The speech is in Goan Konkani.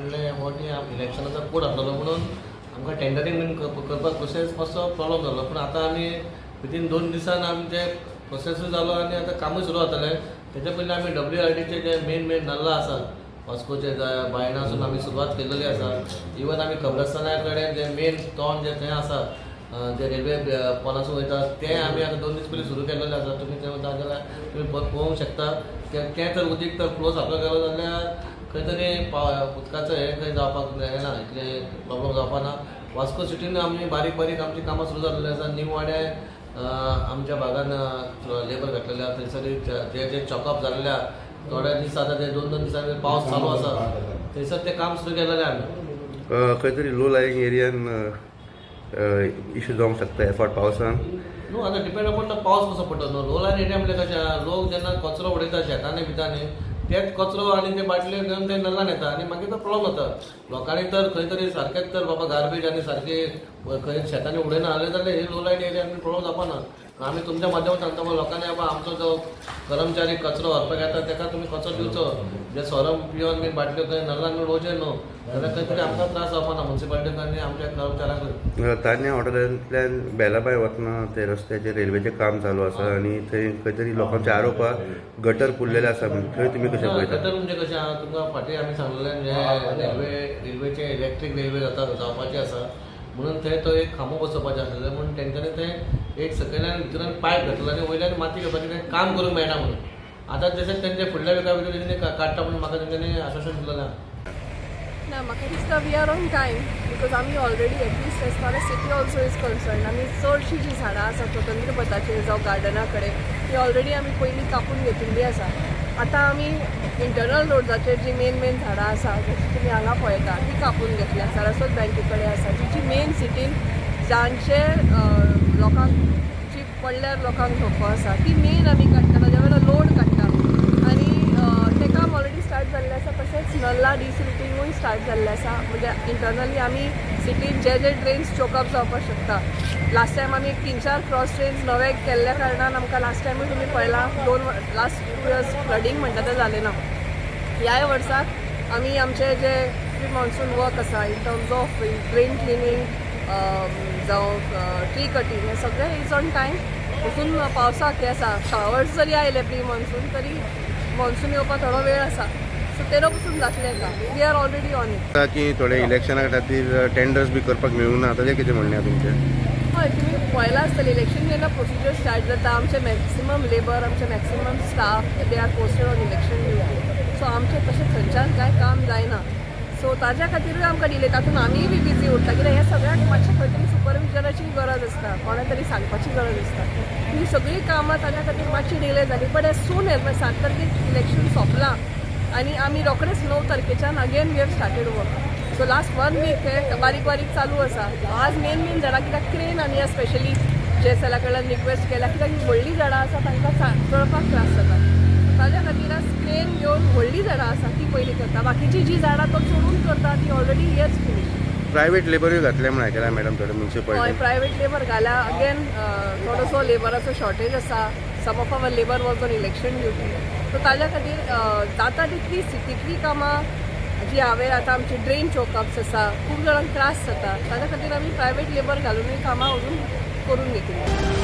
फुडले फावटी इलेक्शनाचो कोड आसलेलो म्हणून आमकां टेंडरींग बीन करपाक प्रोसेस मातसो प्रॉब्लम जालो. पूण आतां आमी विथीन 2 दिसान आमचे प्रोसेसूय जालो आनी आतां कामूय सुरू जातलें. तेच्या पयलीं आमी WRDचे जे मेन मेन नल्ला आसा वास्कोचे बायणासून आमी सुरवात केलेली आसा. इवन आमी कब्रस्ताना कडेन जे मेन तोंड जे थंय आसा जे रेल्वे पोलासून वयता तें आमी आतां 2 दीस पयलीं सुरू केलेलें आसा. तुमी थंय वता जाल्यार तुमी पळोवंक शकता. तें तर उदीक तर फ्लो सारको गेलो जाल्यार खंय तरी उदकाचो हें खंय जावपाक येना, इतलें प्रॉब्लम जावपा ना. वास्को सिटीन आमी बारीक बारीक आमची कामां सुरू जाल्लीं आसा. न्यू वाड्या आमच्या भागान लेबर घातलेले आसा. थंयसर जे जे चॉकअप जाल्ले आसा थोड्या दीस आतां ते 2-2 दिसांनी पावस चालू आसा थंयसर तें काम सुरू केलेलें आमी. खंय तरी लो लायिंग एरियान इशू जावंक शकता हे फावट पावसान न्हू. आतां डिपेंड अपॉन पावस कसो पडटा न्हू. लो लायन एरिया म्हणल्यार कशें लोक जेन्ना कचरो उडयता शेतांनी बितांनी तेच कचरो आनी ते बाटले घेवन ते नल्लान येता आनी मागीर तो प्रॉब्लम जाता. लोकांनी तर खंय तरी सारकेंच तर बाबा गार्बेज आनी सारके खंय शेतांनी उडयना जालें जाल्यार हे लो लायन एरिया प्रॉब्लम जावपा ना. आमी तुमच्या माध्यमांत सांगता लोकांनी बाबा आमचो जो कर्मचारी कचरो व्हरपाक येता तेका तुमी कचरो दिवचो. जे सोरो पिवन बीन बाटल्यो खंय नल्लान उडोवचें न्हू जाल्यार खंय तरी आमकां त्रास जावपा ना मुन्सिपालिटीक आनी आमच्या कर्मचाऱ्यांकूय. तान्या हॉटेलांतल्यान बेलाबाय वतना ते रस्त्याचेर रेल्वेचें काम चालू आसा आनी थंय खंय तरी लोकांचे आरोप गटर पुरलेले आसा थंय तुमी कशें पळयता? गटर म्हणजे कशें आहा तुमकां फाटीं आमी सांगलेलें जे रेल्वेचे इलेक्ट्रीक रेल्वे जाता जावपाची आसा म्हणून थंय तो एक खांबो बसोवपाचें आसलें म्हणून तेंच्यांनी थंय एक सकयल्यान भितरान पायप घातलो आनी वयल्यान माती घेवपाचें तें काम करूंक मेळना म्हणून. आतां जशें तेंचे फुडल्या विका भितर तेंच्यांनी काडटा म्हणून म्हाका तेंच्यांनी आश्वासन दिलेलें आहा. ना, म्हाका दिसता we are on time because आमी already at least as far as city also is concern आमी चडशीं जीं झाडां आसा स्वतंत्र पथाचेर जावं गार्डना कडेन ती ऑलरेडी आमी पयलीं कापून घेतिल्ली आसा. आतां आमी इंटरनल रोड्साचेर जी मेन मेन झाडां आसा जशी तुमी हांगा पळयता ती कापून घेतल्या. सारस्वत बँके कडेन आसा जी जी मेन सिटीन जांचे लोकांक जी पडल्यार लोकांक धोको आसा ती मेन आमी काडटा. ताज्या वयलो लोड काडटा आनी तें काम ऑलरेडी स्टार्ट जाल्लें आसा. तशेंच नल्ला डिसिल्टिंगूय स्टार्ट जाल्लें आसा. म्हणजे इंटरनली आमी सिटीन जे जे ड्रेन्स चोकअप जावपाक शकता. लास्ट टायम आमी 3-4 क्रॉस ड्रेन्स नवे केल्ल्या कारणान आमकां लास्ट टायमूय तुमी पळयलां लास्ट 2 इयर्स फ्लडींग म्हणटा तें जालें ना. ह्याय वर्साक आमी आमचे जे प्री मॉन्सून वर्क आसा in terms of drain cleaning जावं ट्री कटींग हें सगळें is on time. अजून पावसाक हें आसा शावर्स जरी आयले प्री मॉन्सून तरी मॉन्सून येवपाक थोडो वेळ आसा. सो तेरो पसून जातलें काम. We are already on it. की थोडे इलेक्शना खातीर टेंडर्स बी करपाक मेळूंक ना ताजें कितें म्हणणें आहा तुमचें? हय, तुमी पळयलां आसतलें इलेक्शन जेन्ना प्रोसिजर स्टार्ट जाता आमचे मॅक्सिमम लेबर आमचे maximum staff they are posted on election duty. So आमचें तशें थंयच्यान कांय काम जायना. सो ताज्या खातीरूय आमकां डिले. तातूंत आमीय बी बिजी उरता कित्याक हें सगळ्यांक मातशें खंय तरी सुपरविजनाची गरज आसता, कोणा तरी सांगपाची गरज आसता. ही सगळीं कामां ताज्या खातीर मातशी डिले जाली. बट एज सून एज 7 तारखेक इलेक्शन सोंपलां आनी आमी रोखडेच 9 तारखेच्यान again we have started work. So last 1 week हे बारीक बारीक चालू आसा. आज मेन मेन झाडां कित्याक क्रेन आमी आज स्पेशली जे सेला कडल्यान रिक्वेस्ट केल्या कित्याक ही व्हडलीं झाडां आसा तांकां चडपाक त्रास जाता. ताज्या खातीर आज क्रेन घेवन व्हडलीं झाडां आसा ती पयलीं करता. बाकीची जी झाडां तो चडून करता ती ऑलरेडी इयर्स फिनीश. प्रायवेट लेबरूय घातले म्हूण आयकलां मॅडम थोडे हय, मुन्सिपालिटी. प्रायवेट लेबर घाल्या. अगेन थोडोसो लेबराचो शॉर्टेज आसा. Some of our labour was on election duty. So ताज्या खातीर जाता तितली सिटींतलीं कामां जी हांवें आतां आमची ड्रेन चोकअप्स आसा खूब जाणांक त्रास जाता ताज्या खातीर आमी प्रायवेट लेबर घालुनूय कामां अजून करून घेतली.